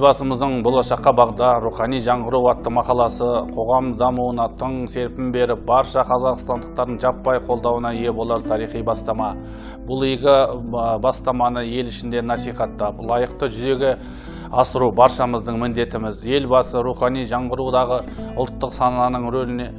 Елбасымыздың «Болашаққа бағдар: рухани жаңғыру» атты мақаласы қоғам дамуына тың серпін беріп, барша қазақстандықтардың жаппай қолдауына ие болар тарихи бастама. Бұл игі бастаманы ел ішінде насихаттап, лайықты жүзеге асыру баршамыздың міндетіміз. Елбасы рухани жаңғырудағы ұлттық сананың рөліне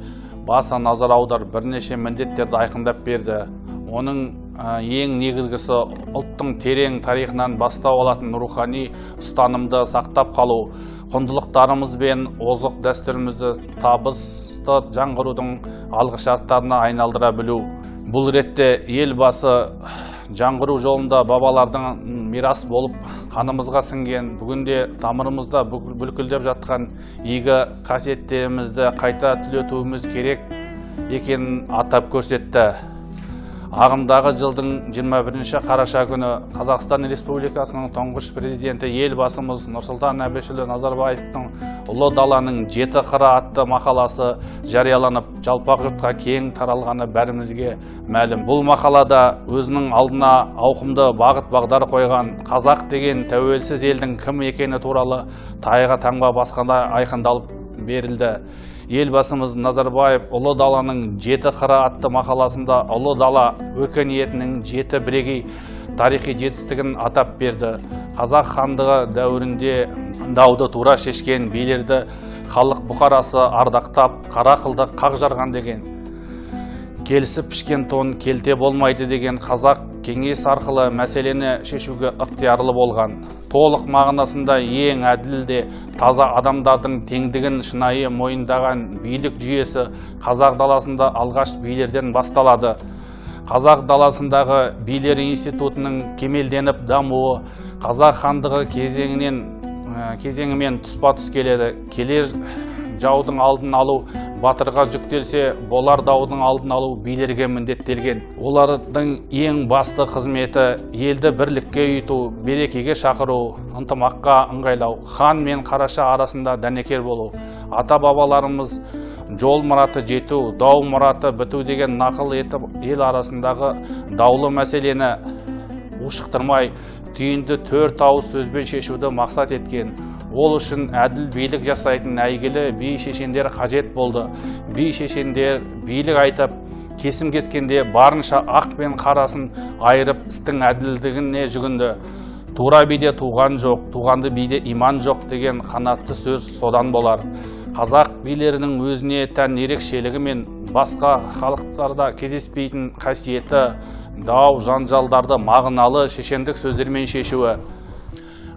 баса назар аударып, бірнеше міндеттерді айқындап берді. Оның ең негізгісі ұлттың терең тарихынан бастау алатын рухани ұстанымды сақтап қалу, құндылықтарымыз бен озық дәстүрімізді табысты жаңғырудың алғышарттарына айналдыра білу. Бұл ретте Елбасы жаңғыру жолында бабалардың мирас болып қанымызға сіңген, бүгінде тамырымызда бүлкілдеп жатқан игі қасиеттерімізді қайта түлетуіміз керек екенін атап көрсетті. Ағымдағы жылдың 21 қараша күні Қазақстан Республикасының тұңғыш президенті Елбасымыз Нұрсұлтан Әбішұлы Назарбаевтың «Ұлы даланың жеті қыры» атты мақаласы жарияланып, жалпақ жұртқа кең таралғаны бәрімізге мәлім. Бұл мақалада өзінің алдына ауқымды бағыт бағдар қойған, қазақ деген тәуелсіз елдің кім екені туралы тайға таңба басқанда айқындалып берілді. Елбасымыз Назарбаев «Ұлы даланың жеті қыры» атты мақаласында Ұлы дала өркениетінің жеті бірегей тарихи жетістігін атап берді. Қазақ хандығы дәуірінде дауды тура шешкен билерді халық бұқарасы ардақтап, қара қылды қақ жарған деген. Келісіп пішкен тон келте болмайды деген қазақ кеңес арқылы мәселені шешуге ықтиярлы болған. Толық мағынасында ең әділ де таза адамдардың теңдігін шынайы мойындаған билік жүйесі қазақ даласында алғаш билерден басталады. Қазақ даласындағы билер институтының кемелденіп дамуы қазақ хандығы кезеңімен тұспа-тұс келеді. Келер жаудың алдын алу батырға жүктелсе, болар даудың алдын алу билерге міндеттелген. Олардың ең басты қызметі елді бірлікке ұйыту, берекеге шақыру, ынтымаққа ыңғайлау, хан мен қараша арасында дәнекер болу. Ата-бабаларымыз жол мұраты жету, дау мұраты біту деген нақыл етіп, ел арасындағы даулы мәселені ушықтырмай, түйінді төрт ауыз сөзбен шешуді мақсат еткен. Ол үшін әділ билік жасайтын әйгілі би шешендер қажет болды. Би шешендер билік айтып, кесім кескенде барынша ақ пен қарасын айырып, істің әділдігіне жүгінді. Тура биде туған жоқ, туғанды биде иман жоқ деген қанатты сөз содан болар. Қазақ билерінің өзіне тән ерекшелігі мен басқа халықтарда кездеспейтін қасиеті дау жанжалдарды мағыналы шешендік сөздермен шешуі.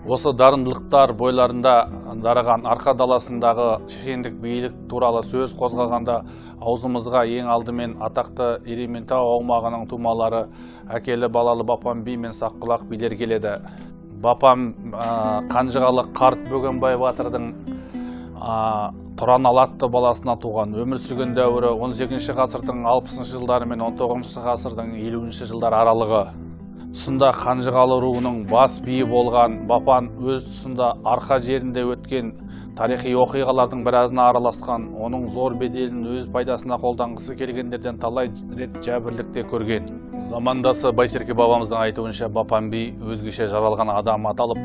Осы дарындылықтар бойларында дарыған арқа даласындағы шешендік билік туралы сөз қозғағанда аузымызға ең алдымен атақты Ерейментау аумағының тумалары әкелі балалы Бапан би мен Саққұлақ билер келеді. Бапан Қанжығалы қарт Бөгенбай батырдың Тұраналы атты баласына туған. Өмір сүрген дәуірі 18 ғасырдың 60 жылдары мен 19 ғасырдың 50 жылдары аралығы. Тұсында Қанжығалы руының бас биі болған Бапан өз тұсында арқа жерінде өткен тарихи оқиғалардың біразына араласқан, оның зор беделін өз пайдасына қолданғысы келгендерден талай рет жәбірлік те көрген. Замандасы Байсерке бабамыздың айтуынша, Бапан би өзгеше жаралған адам аталып,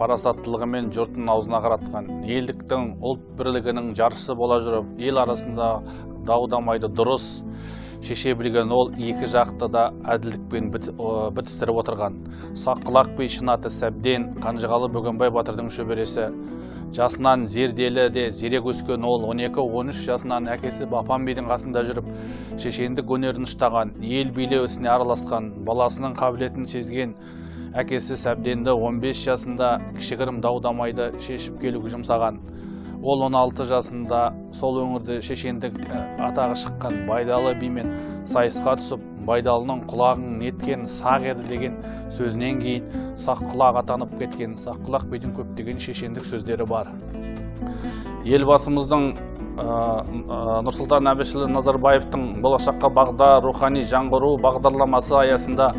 парасаттылығымен жұрттың аузына қаратқан, елдіктің, ұлт бірлігінің жаршысы бола жүріп, ел арасында дау-дамайды дұрыс шеше білген ол екі жақты да әділдікпен бітістіріп отырған. Саққұлақ би шын аты Сәбден, Қанжығалы Бөгенбай батырдың шөбересі. Жасынан зерделі де зерек өскен ол 12-13 жасынан әкесі Бапан бидің қасында жүріп, шешендік өнерін ұштаған, ел билеу ісіне араласқан, баласының қабілетін сезген әкесі Сәбденді 15 жасында кішігірім дау-дамайды шешіп келуге жұмсаған. Ол 16 жасында сол өңірде шешендік атағы шыққан Байдалы бимен сайысқа түсіп, Байдалының құлағың неткен сақ еді деген сөзінен кейін Саққұлақ атанып кеткен. Саққұлақ бидің көптеген шешендік сөздері бар. Елбасымыздың Нұрсұлтан Әбішұлы Назарбаевтың «Болашаққа бағдар: рухани жаңғыру» бағдарламасы аясында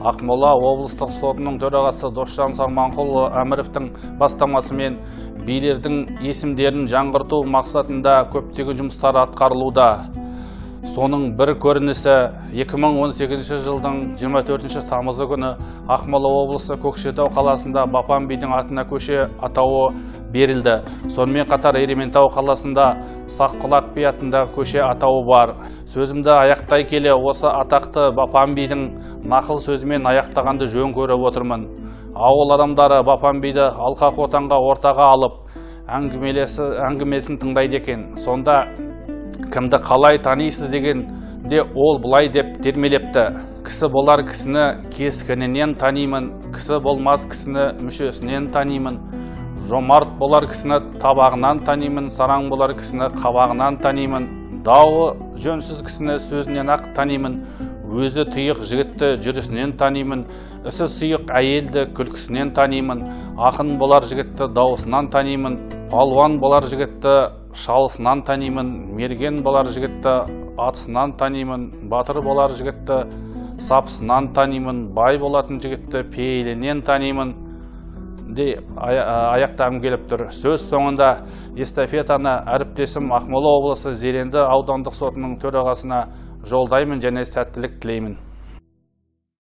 Ақмола облыстық сотының төрағасы Досжан Сарманқұл Әміровтің бастамасымен билердің есімдерін жаңғырту мақсатында көптеген жұмыстар атқарылуда. Соның бір көрінісі 2018 жылдың 24 тамызы күні Ақмола облысы Көкшетау қаласында Бапан бидің атына көше атауы берілді. Сонымен қатар Ерейментау қаласында Саққұлақ би атындағы көше атауы бар. Сөзімді аяқтай келе осы атақты Бапан бидің нақыл сөзімен аяқтағанды жөн көріп отырмын. Ауыл адамдары Бапан биді алқа қотанға ортаға алып, әңгімесін тыңдайды екен. Сонда кімді қалай танисыз дегенде ол былай деп термелепті. Кісі болар кісіні кескінінен танимын, кісі болмас кісіні мүшесінен танимын, жомарт болар кісіні табағынан танимын, сараң болар кісіні қабағынан танимын, дауы жөнсіз кісіні сөзінен ақ танимын, өзі тұйық жігітті жүрісінен танимын, ісі сұйық әйелді күлкісінен танимын, ақын болар жігітті дауысынан танимын, палуан болар жігітті шалысынан танимын, мерген болар жігітті атысынан танимын, батыр болар жігітті сапысынан танимын, бай болатын жігітті пейілінен танимын деп аяқтағым келіп тұр. Сөз соңында эстафетаны әріптесім Ақмола облысы Зеренді аудандық сотының төрағасына жолдаймын және сәттілік тілеймін.